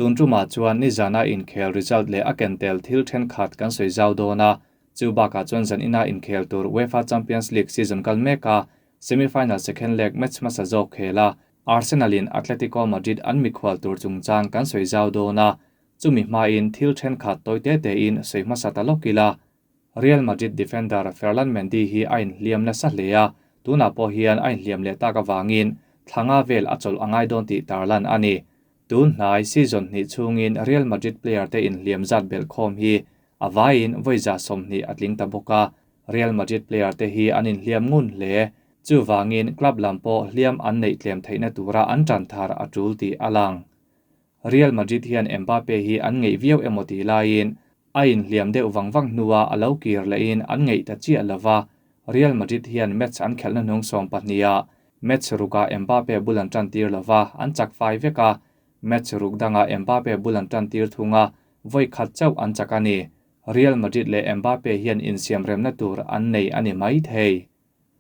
Tun tumah chuan nizana inkhel result leh a ken tel thil thenkhat kan sawi zau dawn a, chu bakah chuan zanina inkhel tur UEFA Champions League season kal meka semi-final second leg match hmasa zawk khel a, Arsenal in Atletico Madrid an mikhual tur chungchang kan sawi zau dawn a, chumi hmain thil thenkhat tawi te tein sawi hmasa ta lawk ila. Real Madrid defender Ferland Mendy hi a inhliam nasa hle a, tunah pawh hian a inhliam leh tak avangin thla nga vel a chawlh a ngai dawn tih tarlan a ni. Tun hnai season hnih chhungin Real Madrid player te inhliam zat belh khawm hi a vaiin vawi 120 a tling ta bawk a, Real Madrid player te hi an inhliam ngun hle. Chuvangin club lam pawh hliam an neih tlem theihna tura an tan thar a tul tih a lang. Real Madrid hian Mbappe hi an ngeih viau emaw tih laiin a inhliam deuh vang vang hnua a lo kir lehin an ngeih ta chiah lova, Real Madrid hian match an khelhna hnung 12 ah match rukah Mbappe bul an tan tir lova, an chak fai vek a, match ruk dangah Mbappe bul an tan tir thung a, vawi khat chauh an chak a ni. Real Madrid leh Mbappe hian insiam remna tur an nei a ni mai thei.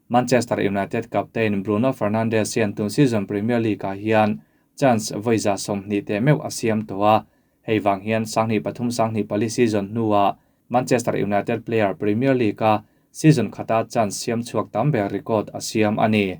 Manchester United captain Bruno Fernandes hian tun season Premier League ah hian chance vawi 120 te meuh a siam tawh a, hei vang hian 2003-2004 season hnuah Manchester United player Premier League a season khata chance siam chhuak tam ber record a siam a ni.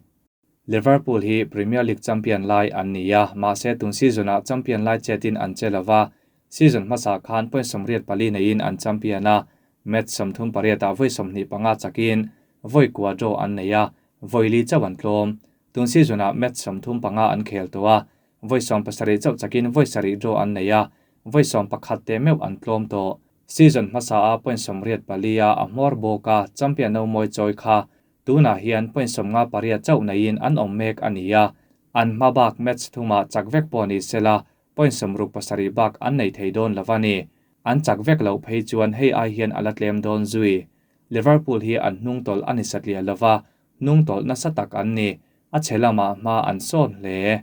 Liverpool hi Premier League champion lai an ni a, mahse tun season ah champion lai chetin an che lova, season hmasa khan point 84 neiin an champion a, match 38 ah vawi 25 chakin vawi kua draw an nei a, vawi li chauh an tlawm. Tun season ah match 35 an khel tawh a, vawi 17 chauh chakin vawi sarih draw an nei a, vawi 11 te meuh an tlawm tawh. Season hmasa a point 84 a a hmawr bawk a, champion no mawi chawi kha tunah hian point 58 chauh neiin an awm mek a ni a, an hma bak match thuma chak vek pawh ni sela point 67 bak an nei thei dawn lova ni. An chak vek lo phei chuan hei ai hian a la tlem dawn zui. Liverpool hi an hnung tawlh a ni satliah lova, hnung tawlh nasa tak an ni, a chhe lamah hma an sawn hle.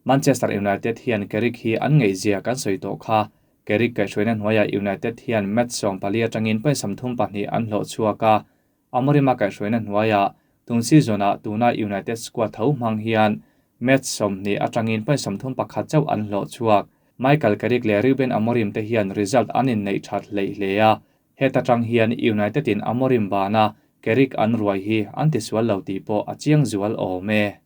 Manchester United hian Carrick hi an ngeih zia kan sawi tawh kha. Carrick kaihhruaina hnuaiah United hian match 14 atangin point 32 an hlawh chhuak a, Amorim a kaihhruaina hnuaiah tun season ah tuna United squad tho hmang hian match 20 atangin point 31 chauh an hlawh chhuak. Michael Carrick leh Ruben Amorim te hian result an inneih that hleih hle a, heta tang hian United in Amorim bana Carrick an ruai hi an tisual lo tih pawh a chiang zual awm e.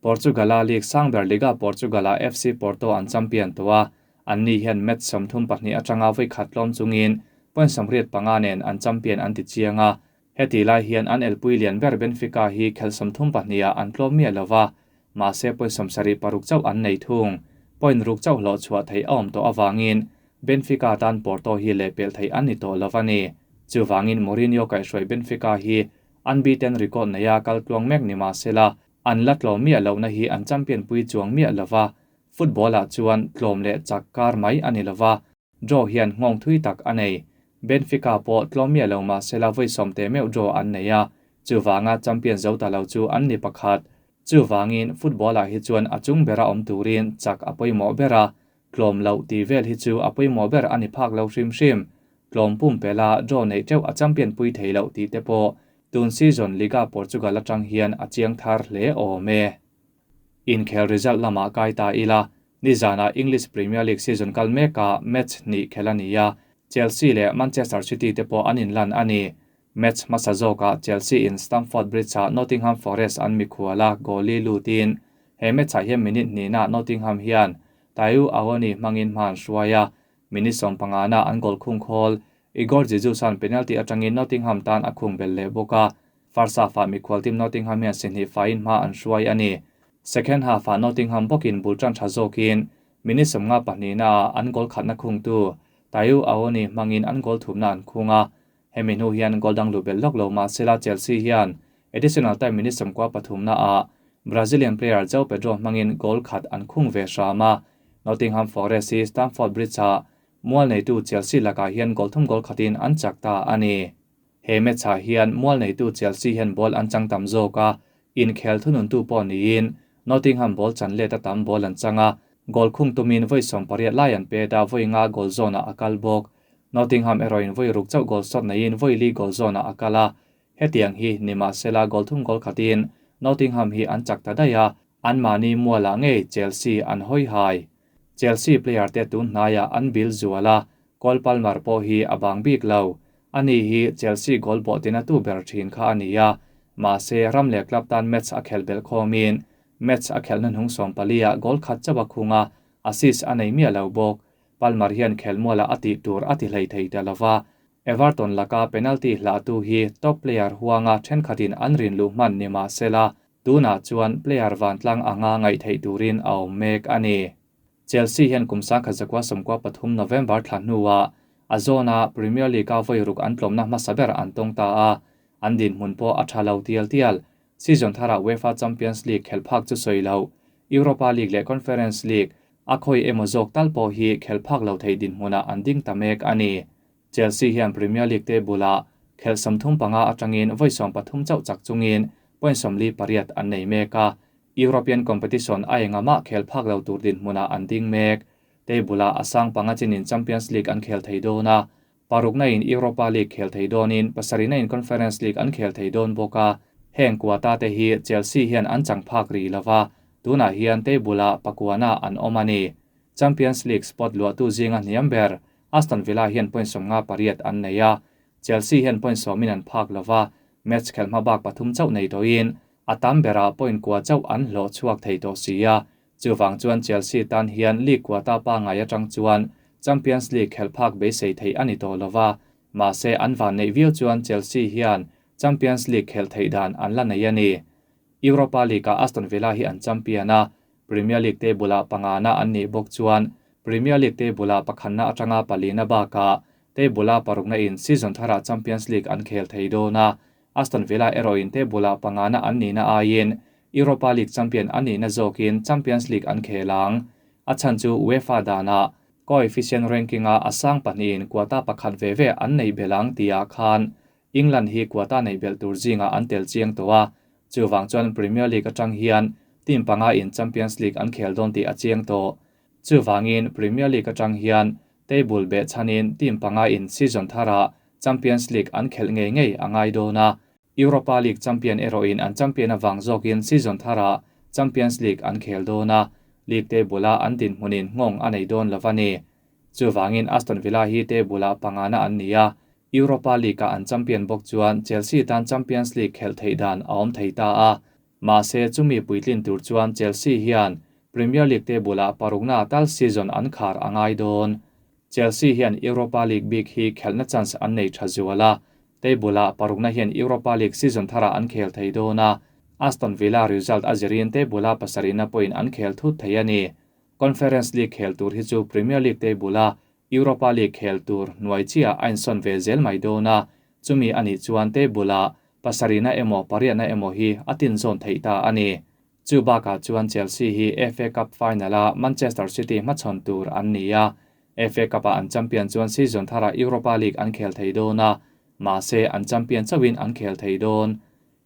Portugala League Sangber Liga Portugala FC Porto an champion tawh a, an ni hian match 32 atanga vawi khat tlawm chungin point 85 nen an champion an ti chiang a, heti lai hian an elpui lian ber Benfica hi khel 32 ah an tlawm miah lova, mahse point 76 chauh an nei thung. Point ruk chauh hlawh chhuah thei a awm tawh awangin Benfica tan Porto hi leh pel thei an ni tawh lova ni. Chuwangin Mourinho kaihhruai Benfica hi unbeaten record neia kal tluang mek ni mahsela an la tlawm miah lohna hi an champion pui chuang miah lova, football ah chuan tlawm leh chak kar mai a ni lova, draw hian nghawng thui tak a nei. Benfica pawh tlawm miah lo mahsela vawi 10 te meuh draw an nei a, chuwanga champion zo ta lo chu an ni pakhat. Chuwangin football ah hi chuan a chung bera awm turin chak a pawimawh bera, tlawm lo ti vel hi chu a pawimawh ber a ni phak lo hrim hrim. Tlawm pum pela draw nei teuh a champion pui thei lo tih te pawh tun season Liga Portugal atang hian a chiang thar hle awm e. Inkhel result lamah kai ta ila, nizana English Premier League season kal meka match hnih khel a ni a, Chelsea leh Manchester City te pawh an inlan a ni. Match hmasa zawkah Chelsea in Stamford Bridge ah Nottingham Forest an mikhuala goal-i lutin he match ah hian minute hnihna Nottingham hian Taiwo Awoniyi hmangin hma an hruai a, minute 15 na an goal khung khawl Igor Jesus an penalty atangin Nottingham tan a khung bel leh bawk a, first half ah mikhual team Nottingham hian si hnih faiin hma an hruai a ni. Second half ah Nottingham bawkin bul tan tha zawkin minute 52 na an goal khatna khung tu Taiwo Awoniyi hmangin an goal thumna an khung a, hemi hnu hian goal dang lu bel lawk lo mahsela Chelsea hian additional time minute 13 na ah Brazilian player João Pedro hmangin goal khat an khung ve hram a, Nottingham Forest hi Stamford Bridge ah mual neitu Chelsea lakah hian goal thum goal khatin an chak ta a ni. He match ah hian mual neitu Chelsea hian ball an chang tam zawk a, inkhel thununtu pawh niin Nottingham ball chan let a tam ball an chang a, goal khung tumin vawi 80 lai an pet a, vawi nga goal zone ah a kal bawk. Nottingham erawhin vawi ruk chauh goal shot neiin vawi li goal zone ah a kal a, hetiang hi ni mahsela goal thum goal khatin Nottingham hi an chak ta daih a, an mahni mualah ngei Chelsea an hawi hai. Chelsea player te tun hnaiah an bil zual a, Cole Palmer pawh hi a bang bik lo. Ani hi Chelsea goal bawh tina tu ber thin kha a ni a, mahse ram leh club tan match a khelh belh khawmin match a khelhna hnung 14 ah goal khat chauh a khung a, assist a nei miah lo bawk. Palmer hian khelmualah a tih tur a ti hlei thei ta lova, Everton laka penalty hlahtu hi top player huanga thenkhatin an rin luh hman ni mah sela, tunah chuan player vantlang anga ngaih theih turin a awm mek a ni. Chelsea hian kum 1993 November thla hnuah a zawna Premier League-a vawi ruk an tlawmna hmasa ber an tawng ta a, an dinhmun pawh a tha lo tial tial. Season tharah UEFA Champions League khelh phak chu sawi loh, Europa League leh Conference League a khawi emaw zawk tal pawh hi khelh phak lo thei dinhmunah an ding ta mek a ni. Chelsea hian Premier League table-ah khelh 35 atangin vawi 13 chauh chak chungin point 48 an nei mek a, European competition a enga mah khel phak lo tur dinhmunah an ding mek. Table-ah a sang panga chinin Champions League an khel thei dawn a, parukna in Europa League khel thei dawnin pasarihna in Conference League an khel thei dawn bawk a, heng quota te hi Chelsea hian an chang phak ri lova, tunah hian table-ah pakuana an awm a ni. Champions League spot luahtu zinga hniam ber Aston Villa hian point 58 an nei a, Chelsea hian point 10 in an phak lova, match khel hma bak pathum chauh nei tawhin a tam berah point kua chauh an hlawh chhuak thei tawh si a, chuwang chuan Chelsea tan hian league quota pa ngai atang chuan Champions League khel phak beisei thei ani tawh lova, mahse an van nei viau chuan Chelsea hian Champions League khel thei dan an la nei ani. Europa League-a Aston Villa hi an champion a, Premier League table-ah pangana an nih bawk chuan Premier League table-ah pakhatna atanga palina bakah table-a parukna in season tharah Champions League an khel thei dawn a, Aston Villa erawhin table-ah pangana an nihna aiin Europa League champion an nihna zawkin Champions League an khel ang. A chhan chu UEFA danah coefficient ranking-a a sang pahnihin quota pakhat ve ve an nei belang tia khan England hi quota nei bel tur zinga an tel chiang tawh a, chuwang chuan Premier League atang hian team panga in Champions League an khel dawn tih a chiang tawh. Chuwangin Premier League atang hian table be chanin team panga in season tharah Champions League an khel ngei ngei angai dawn a, Europa League champion erawhin an champion awang zawkin season tharah Champions League an khel dawn a, league table-a an dinhmunin nghawng a nei dawn lo a ni. Chuwangin Aston Villa hi table-ah pangana an ni a, Europa League-a an champion bawk chuan Chelsea tan Champions League khel thei dan a awm thei ta a, mahse chumi puitlin tur chuan Chelsea hian Premier League table-ah parukna tal season an khar angai dawn. Chelsea hian Europa League bik hi khelhna chance an nei tha zual a, table-ah parukna hian Europa League season tharah an khel thei dawn a, Aston Villa result a zirin table-a pasarihna pawhin an khel thut thei a ni. Conference League khel tur hi chu Premier League table-a Europa League khel tur hnuai chiah a insawn ve zel mai dawn a, chumi ani chuan table-ah pasarihna emaw pariatna emaw hi a tin zawn thei ta a ni. Chu bakah chuan Chelsea hi FA Cup final-a Manchester City hmachhawn tur an ni a, FA Cup-ah an champion chuan season tharah Europa League an khel thei dawn a, mahse an champion chauhin an khel thei dawn.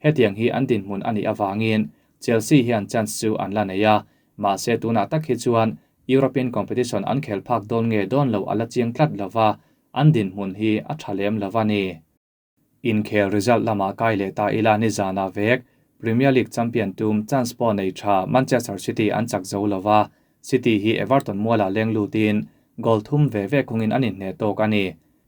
Hetiang hi an dinhmun ani awangin Chelsea hian chance chu an la nei a, mahse tunah tak hi chuan European competition an khel phak dawn nge dawn lo ala chiang tlat lova, an dinhmun hi a tha lem lova ni. Inkhel result lama kai leh ta ila ni zana vek Premier League champion tum chance pawh nei tha Manchester City an chak zo lova, City hi Everton muala leng lutin goal thum ve ve khungin an inhne tawk a ni.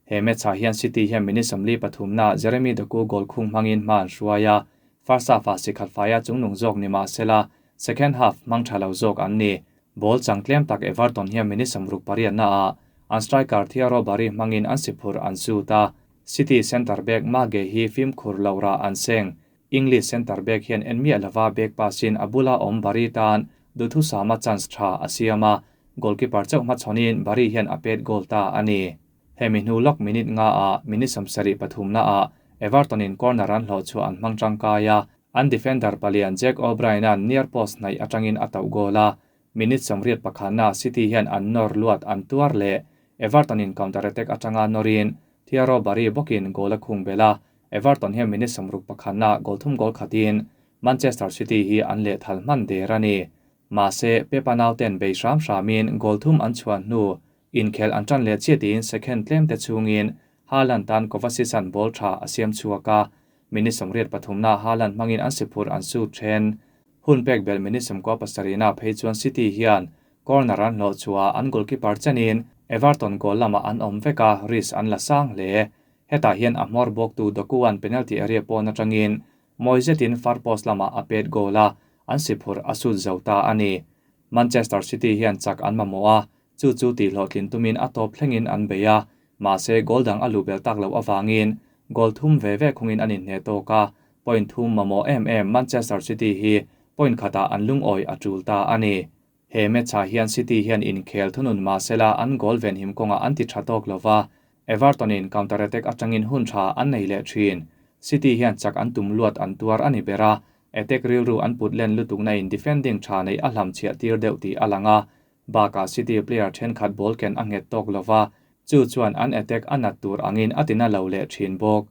He match ah hian City hian minute 43 na Jeremy Doku goal khung hmangin hma an hruai a, first half ah sikhat faia chungnung zawk ni mahsela second half hmang tha lo zawk an ni. Ball chang tlem tak Everton hian minute 68 na ah an striker Thierry Barry hmangin an siphur an shoot a, City centre back Mage hi fim khur lora an seng. English centre back hian en mia lova back passin abula awm Barry tan duthu sama chance tha a siama, goalkeeper chauh hmachhawnin Barry hian a pet goal ta a ni. Hemi hnu lawk minute nga a minute 73 na a Everton in corner an hlawh chu an hmang tangkai a, an defender palian Jack O'Brien an near post hnaih atangin a tauh goal a, minute 81 na City hian an nawr luat an tuar leh Everton in counter attack atanga nawrin Thierry Barry bawkin goal a khung bela, Everton hian minute 61 na goal thum goal khatin Manchester City hi an leh thal hman der a ni. Mahse Pep a nauten bei hram hramin goal thum an chuan hnu inkhel an tan leh chiatin second tlem te chungin Haaland tan Kovacic an ball tha a siam chhuak a, minute 83 na Haaland hmangin an siphur an su then. Hun pek bel minute 17 na phei chuan City hian Corner an hlawh chhuah an goalkeeper chenin Everton goal lamah an awm vek a, risk an la sang hle. Hetah hian a hmawr bawktu Doku-a'n penalty area pawn atangin mawi zetin far post lamah a pet goal a, an si phurh a sut zo ta a ni. Manchester City hian chak an mamawh a, chu chu tihhlawhtlin tumin a tawp thlengin an bei a, mahse goal dang a luh belh tak loh avangin goal thum ve ve khungin an inhneh tawk a, point thum mamawh em em Manchester City hi point khatah an lungawi a tul ta a ni. He match-ah hian City hian inkhel thunun mahsela an goal venhim kawngah an ti tha tawk lo va, Everton-in counter attack atangin hun tha an nei leh thin. City hian chak an tum luat an tuar a ni ber a, attack rilru an put len lutukna in defending tha neih a hlamchhiah tir deuh tih a lang a, bakah City player thenkhat ball ken a nghet tawk lo va, chu chuan an attack a nat tur angin a tina lo leh thin bawk.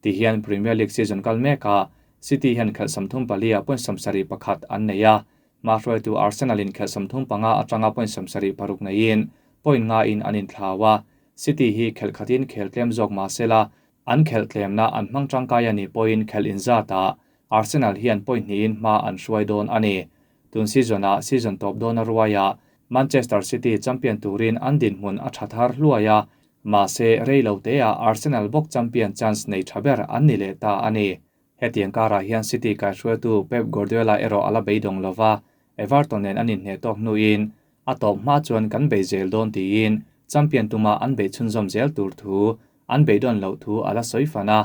Ti hian Premier League season kal mekah City hian khelh 34 ah point 71 an nei a, hmahruaitu Arsenal in khelh 35 atanga point 76 neiin point nga in an inthlau a, City hi khelh khatin khel tlem zawk mahsela an khelh tlemna an hmang tangkai a nih pawhin khelh inzatah Arsenal hian point hnihin hma an hruai dawn a ni. Tun season-ah season tawp dawna ruaiah Manchester City champion turin an dinhmun a tha thar hluai a, mahse rei lo teah Arsenal bawk champion chance nei tha ber an ni leh ta a ni. Hetiang karah hian City kaihruaitu Pep Guardiola erawh a la beidawng lo va, Everton nen an inhneh tawk hnuin a tawp hma chuan kan bei zel dawn tiin champion tuma an bei chhunzawm zel tur thu an beidawn loh thu a la sawi fan a,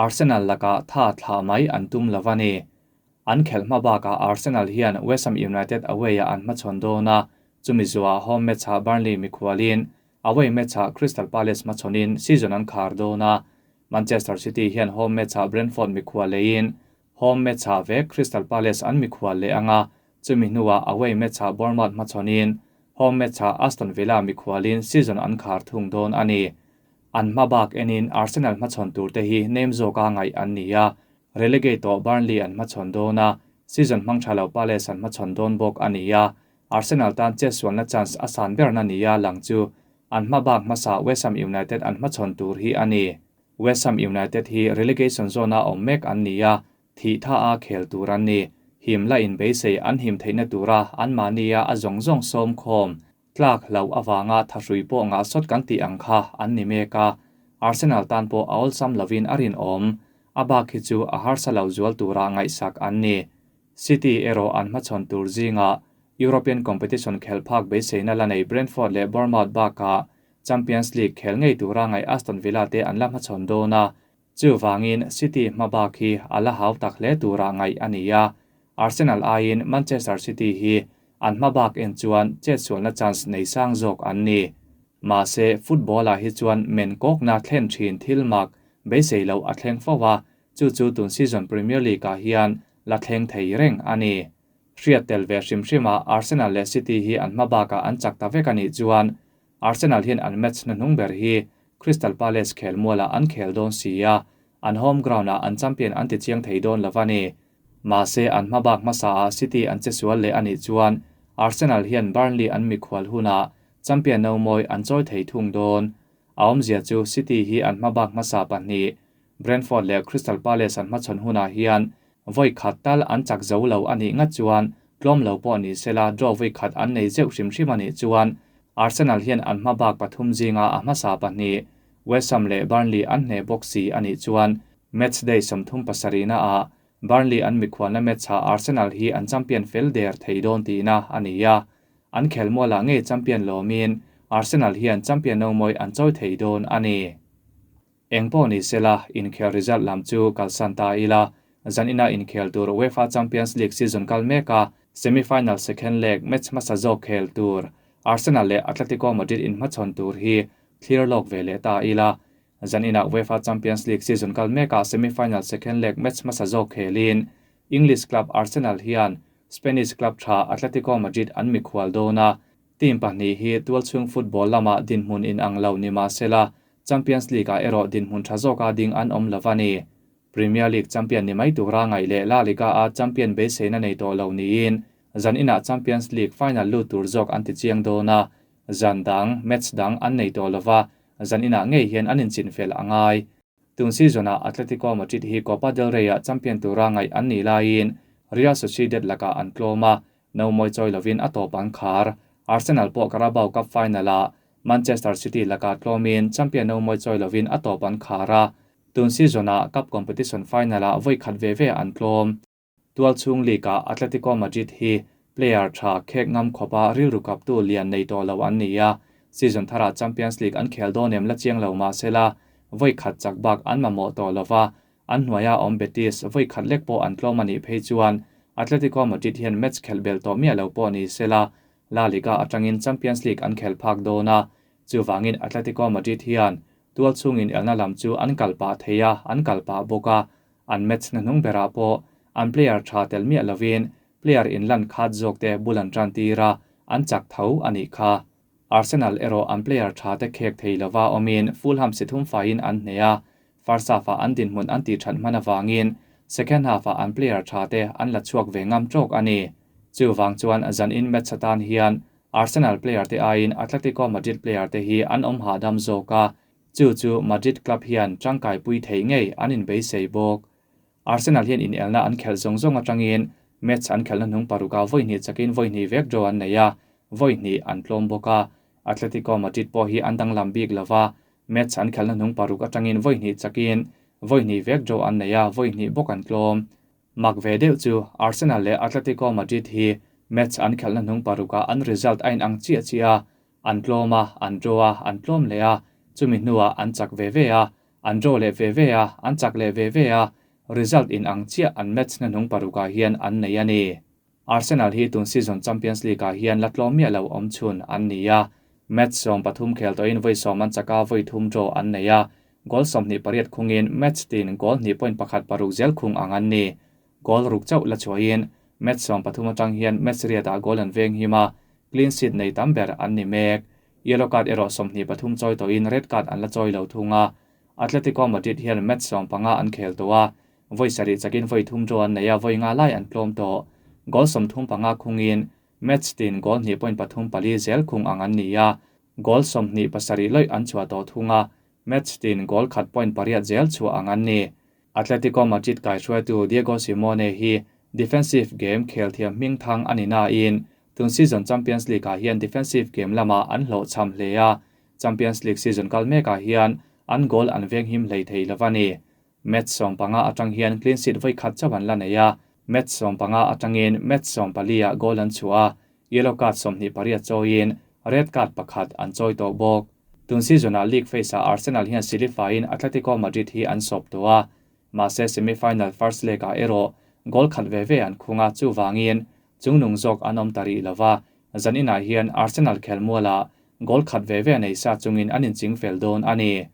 Arsenal lakah tha thlah mai an tum lo a ni. An khelh hma bakah Arsenal hian West Ham United away-ah an hmachhawn dawn a, chumi zuah home match-ah Burnley mikhualin away match-ah Crystal Palace hmachhawnin season an khar dawn a, Manchester City hian home match-ah Brentford mikhual leiin home match-ah vek Crystal Palace an mikhual leh ang a, chumi hnuah away match-ah Bournemouth hmachhawnin home match-ah Aston Villa mikhualin season an khar thung dawn a ni. An hma bak enin Arsenal hmachhawn turte hi nem zawka ngaih an ni a, relegate tawh Burnley an hmachhawn dawn a, season hmang tha lo Palace an hmachhawn dawn bawk a ni a, Arsenal tan chetsualna chance a san berna nia lang chu an hma bak hmasa West Ham United an hmachhawn tur hi a ni. West Ham United hi relegation zone-a awm mek an ni a, thih tha a khel tur an ni. Him la inbeisei an him theihna tura anmahnia a zawng zawng sawm khawm tlak hlauh avanga thahrui pawh ngah sawt kan tih ang kha an ni mek a, Arsenal tan pawh a awlsam lovin a rinawm. A bak hi chu a harsa lo zual tura ngaihsak an ni. City erawh an hmachhawn tur zingah European competition khelh phak beiseina la nei Brentford leh Bournemouth bakah Champions League khel ngei tura ngaih Aston Villa te an la hmachhawn dawn a, chuvangin City hma bak hi a la hau tak hle tura ngaih a ni a, Arsenal aiin Manchester City hi an hma bak en chuan chetsualna chance nei sang zawk an ni. Mahse, football-ah hi chuan men kawkna thlen thin thil mak beisei loh a thleng fo a, chu chu tun season Premier League-ah hian la thleng thei reng a ni. Hriat tel ve hrim hrimah Arsenal leh City hi an hma bakah an chak ta vek a nih chuan Arsenal hian an match hnuhnung ber hi Crystal Palace khel mualah an khel dawn si a, an home ground-ah an champion an ti chiang thei dawn lo a ni. Mahse, an hma bak hmasaah City an che sual leh a nih chuan Arsenal hian Burnley an mikhual hunah champion no mawi an chawi thei thung dawn. A awmzia chu City hi an hma bak hmasa pahnih Brentford leh Crystal Palace an hmachhawn hunah hian vawi khat tal an chak zo lo a nih ngat chuan tlawm lo pawh ni sela draw vawi khat an nei zeuh hrim hrim a nih chuan Arsenal hian an hma bak pathum zinga a hmasa pahnih West Ham leh Burnley an hneh bawk si a nih chuan match day 37 ah Burnley an mikhualna match ah Arsenal hi an champion fel der thei dawn tihna a ni a, an khelmualah ngei champion lawmin Arsenal hian champion no mawi an chawi thei dawn a ni. Eng pawh ni sela, inkhel result lam chu kalsan ta ila, zanina inkhel tur UEFA Champions League season kal meka semi-final second leg match hmasa zawk khel tur Arsenal leh Atletico Madrid inhmachhawn tur hi thlir lawk ve leh ta ila. Zanina UEFA Champions League season kal meka semi-final second leg match hmasa zawk khelin English club Arsenal hian Spanish club tha Atletico Madrid an mikhual dawn a, team pahnih hi tualchhung football lamah dinhmun inang lo ni mahsela Champions League-ah erawh dinhmun tha zawka ding an awm lo a ni. Premier League champion ni mai tura ngaih leh La Liga-a champion beiseina nei tawh lo niin zaninah Champions League final lut tur zawk an ti chiang dawn a, zan dang, match dang an nei tawh lo va, zaninah ngei hian an inchinfel a ngai. Tun season-ah Atletico Madrid hi Copa del Rey-ah champion tura ngaih an nih laiin Real Sociedad lakah an tlawm a, no mawi chawi lovin a tawp an khar. Arsenal pawh Carabao Cup final-ah Manchester City lakah tlawmin champion no mawi chawi lovin a tawp an khar a, tun season-ah cup competition final-ah vawi khat ve ve an tlawm. Tualchhung League-ah Atletico Madrid hi player tha khek ngam khawpa rilru kaptu lian nei tawh lo an ni a, season tharah Champions League an khel dawn em la chiang lo mah sela vawi khat chak bak an mamawh tawh lo va, An hnuaia awm Betis vawi khat lek pawh an tlawm a nih phei chuan Atletico Madrid hian match khelh bel tawh miah lo pawh ni sela La Liga atangin Champions League an khel phak dawn a, chuvangin Atletico Madrid hian tual chhungin elna lam chu an kal pah thei a, an kal pah bawk a, an match na hnung berah pawh an player tha tel miah lovin player inlan khat zawkte bul an tan tir a, an chak tho a nih kha. Arsenal erawh an player tha te khek thei lova awmin Fulham si thum faiin an hneh a, first half-ah an dinhmun an tih that hman avangin second half-ah an player tha te an la chhuak ve ngam tawk a ni. Chuvang chuan zanin match atan hian Arsenal player te aiin Atletico Madrid player te hi an awm hahdam zawk a, chu chu Madrid club hian tangkaipui thei ngei an inbeisei bawk. Arsenal hian inelna an khelh zawng zawng atangin match an khelhna hnung parukah vawi hnih chakin vawi hnih vek draw an nei a, vawi hnih an tlawm bawk a. Atletico Madrid pawh hi an danglam bik lo va, match an khelhna hnung paruk atangin vawi hnih chakin vawi hnih vek draw an nei a, vawi hnih bawk an tlawm. Mak ve deuh chu Arsenal leh Atletico Madrid hi match an khelhna hnung parukah an result a inang chiah chiah a, an tlawm a, an draw a, an tlawm leh a, chumi hnuah an chak ve ve a, An draw leh ve ve a, an chak leh ve ve a, result in ang chiah an match na hnung parukah hian an nei a ni. Arsenal hi tun season Champions League ah hian la tlawm miah lo awm chhun an ni a, match 13 khel tawhin vawi sawm an chak a, vawi thum draw an nei a, goal 28 khungin match tin goal hnih point pakhat paruk zel khung ang an ni. Goal ruk chauh la chhuahin match 13 atang hian match riatah goal an veng him a, clean sheet nei tam ber an ni mek. Yellow card erawh 23 chawi tawhin red card an la chawi lo thung a. Atletico Madrid hian match 15 an khel tawh a, vawi sarih chakin vawi thum draw an nei a, vawi nga lai an tlawm tawh. Goal 35 khungin match tin goal hnih point pathum pali zel khung ang an ni a, goal 27 lawih an chhuah tawh thung a, match tin goal khat point pariat zel chhuah ang an ni. Atletico Madrid kaihruaitu Diego Simeone hi defensive game khel thiam hming thang a ni nain tun season Champions League-ah hian defensive game lamah an hlawhchham hle a, Champions League season kal mekah hian an goal an veng him hlei thei lo a ni. Match 15 atang hian clean sheet vawi khat chauh an la nei a, match 15 atangin match 14-ah goal an chhuah a, yellow card 28 chawiin red card pakhat an chawi tawh bawk. Tun season-ah league phase-ah Arsenal hian silifaiin Atletico Madrid hi an sawp tawh a, mahse semi-final first leg-ah erawh goal khat ve ve an khung a, chuvangin chungnung zawk an awm ta rih lo va, zaninah hian Arsenal khelmualah goal khat ve ve nei sa chungin an inching fel dawn a ni.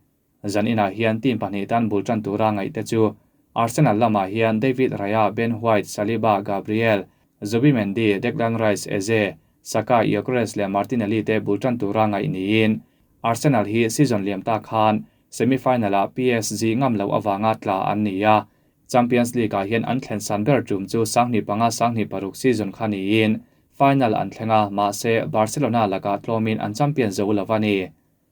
Zaninah hian team pahnih tan bul tan tura ngaihte chu Arsenal lamah hian David Raya, Ben White, Saliba, Gabriel, Zubimendi, Declan Rice, Eze, Saka, Gyökeres leh Martinelli te bul tan tura ngaih niin Arsenal hi season liam ta khan semi-final-ah PSG ngam loh avanga tla an ni a, Champions League-ah hian an thlen san ber tum chu 2005 2006 season kha niin final an thleng a, mahse Barcelona lakah tlawmin an champion zo lo a ni.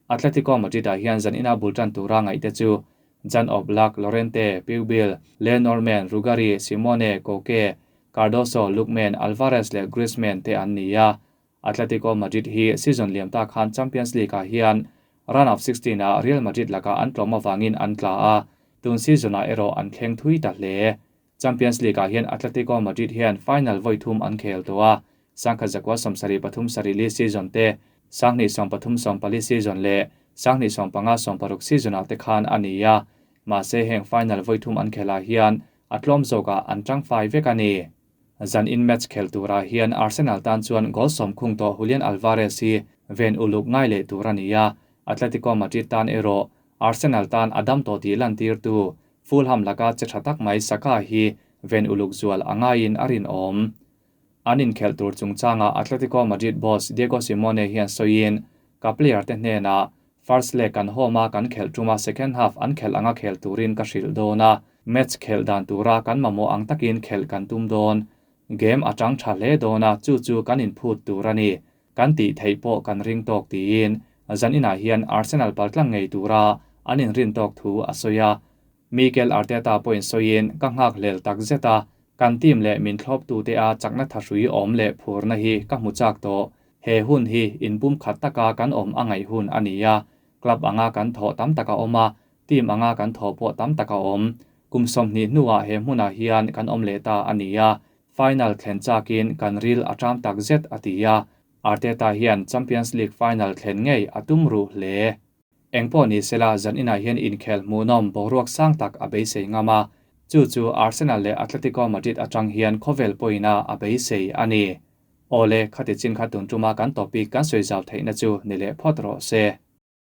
Atletico Madrid-ah hian zanina bul tan tura ngaihte chu Jan Oblak, Llorente, Pubill, Le Normand, Rugari, Simone, Koke, Cardoso, Lookman, Alvarez leh Griezmann te an ni a. Atletico Madrid hi season liam ta khan Champions League-ah hian round of 16-ah Real Madrid lakah an tlawm avangin an tla a, tun season-ah erawh an thleng thui ta hle. Champions League-ah hian Atletico Madrid hian final vawi thum an khel tawh a, sangkhat zakua 73 sarih li season te, 2013 14 season leh 2015 16 season-ah te khan a ni a, mahse heng final vawi thum an khelah hian a tlawm zawkah an tangfai vek a ni. Zan in match khel turah hian Arsenal tan chuan goal sawm khung tawh Julian Alvarez hi ven uluk ngai leh tur a ni a, Atletico Madrid tan erawh Arsenal tan a dam tawh tih lan tir tu Fulham laka che tha tak mai Saka hi ven uluk zual a ngaiin a rinawm. An inkhelh tur chungchanga Atletico Madrid boss Diego Simeone hian sawiin ka player te hnenah first leg kan home a kan khelh tuma second half an khelh anga khel turin ka hrilh dawn a, match khelh dan tura kan mamawh ang takin khelh kan tum dawn. Game a tang tha hle dawn a, chu chu kan inphut tur a ni. Kan tih theih pawh kan ring tawk tiin zaninah hian Arsenal paltlang ngei tura an inrin tawk thu a sawi a. Mikel Arteta pawhin sawiin ka nghak hlel tak zet a, kan team leh min thlawp tu te a chakna tha hrui awm leh phurna hi ka hmu chak tawh. He hun hi inpum khat taka kan awm a ngaih hun a ni a, club anga kan thawh tam tak a awm a, team anga kan thawh pawh tam tak a awm. Kum 20 hnuah he hmunah hian kan awm leh ta a ni a, final thlen chakin kan ril a ṭam tak zet, a ti a. Arteta hian Champions League final thlen ngei a tum ruh hle. Engpawh ni sela zan inah hian inkhel hmuhnawm boruak sang tak a beisei ngam a, chu chu Arsenal leh Atletico Madrid atang hian khawvel pawhina a beisei a ni. Awle, khati chin kha tun tuma kan topic kan sawi zau theihna chu ni leh phawt rawh se.